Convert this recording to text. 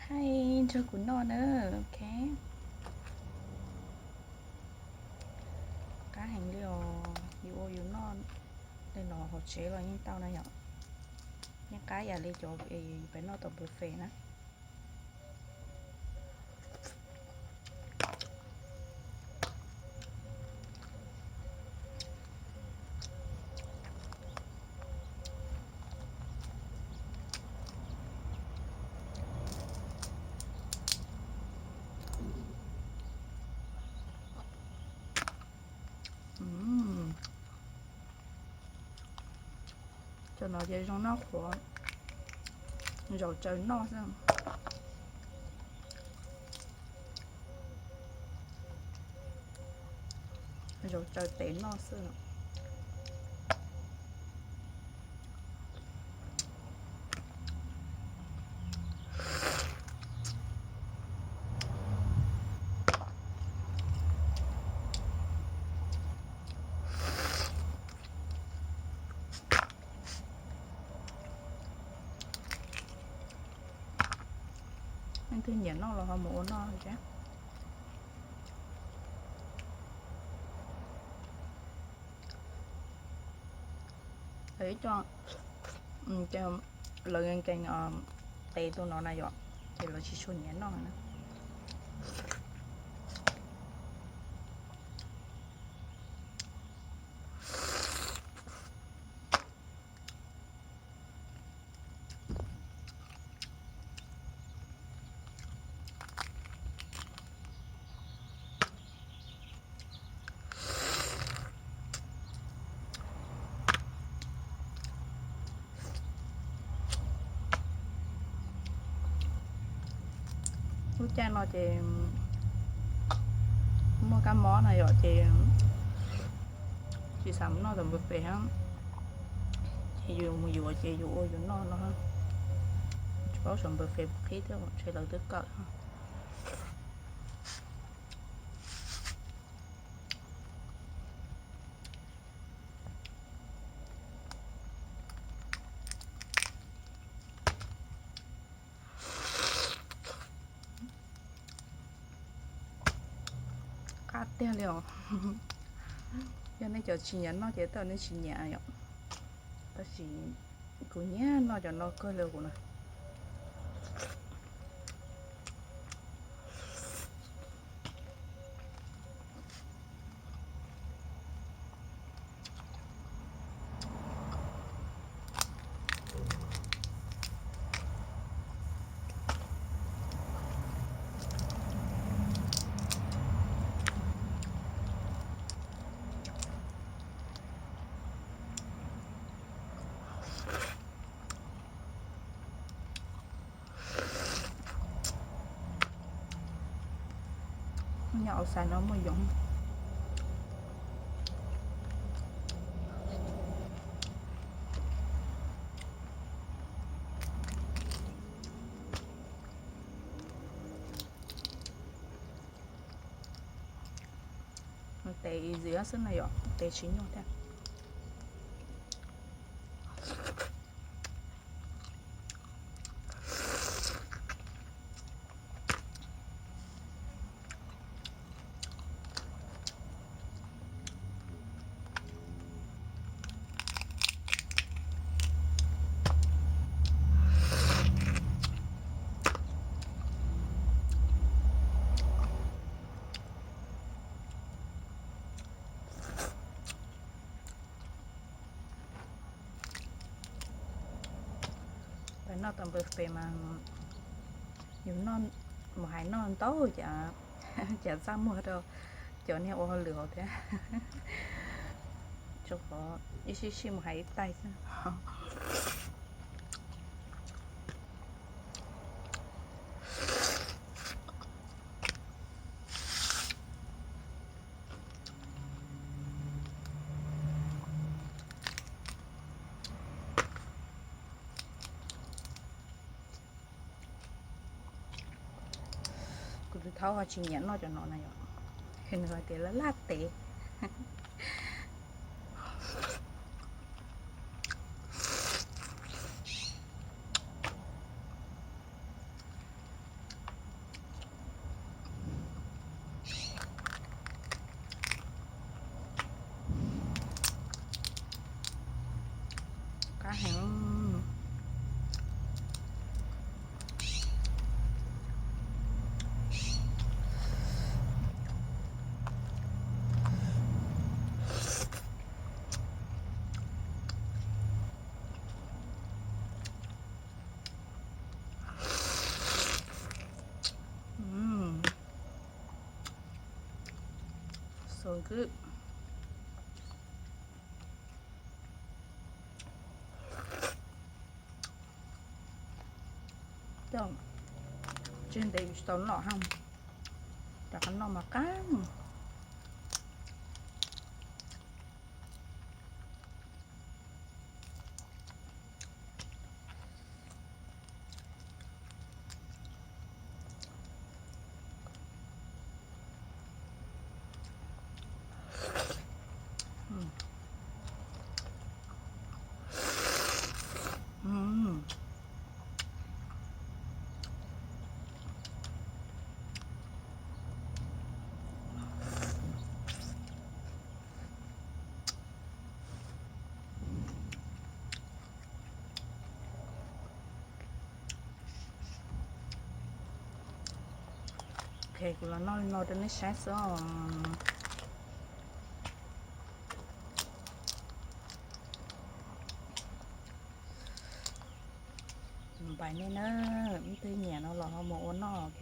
Hais nrog kuv noj na, ok. Qab heev li os, yus ua yus noj li no hauv tsev los yeej tau na yom. Yeej qab yam li cov pem noj tom buffet na. Cov no ces zoo noj qhuav, zaum tsaws noj xwb. Zaum tsaws tes noj xwb. Leej twg nyiam noj los ho mus ua noj thiab. Ib co lawv nkees nkees tes tus no na yom, ces lawv tsis tshua nyiam noj na. Lub caij no ces muaj kab mob na yom, ces tsis xav mus noj tom buffet, ces yus mus yuav ces yus ua yus noj no. Tsis paub saum buffet puas qhib thiab, ntshe lawv twb kawm. Qab tiag li os. Yog nej cov tsis nyiam noj ces tej zaum nej tsis nyiam yom. Tab sis kuv nyiam noj cov no kawg li kuv na. Nyob outside no muaj yoov. Tes easy xwb na yom, tes tsis nyuaj thiab. Peb noj tom buffet mas yus noj, mus hais noj ntau cas, cas txaj muag rau cov niag ua hauj lwm hauv thiab. Rau qhov ib sij sij mus hais ib tais xwb. Kuv tus thaub ho tsis nyiam noj cov no na yom, nws hais tias laj laj tes. Nkws, tseg ntev tsis tau noj ha, rov qab noj mas qab. Ok, kuv los noj li no rau nej saib xwb os. Npais nej na, ib tug nyiam no los ho mus ua noj, ok.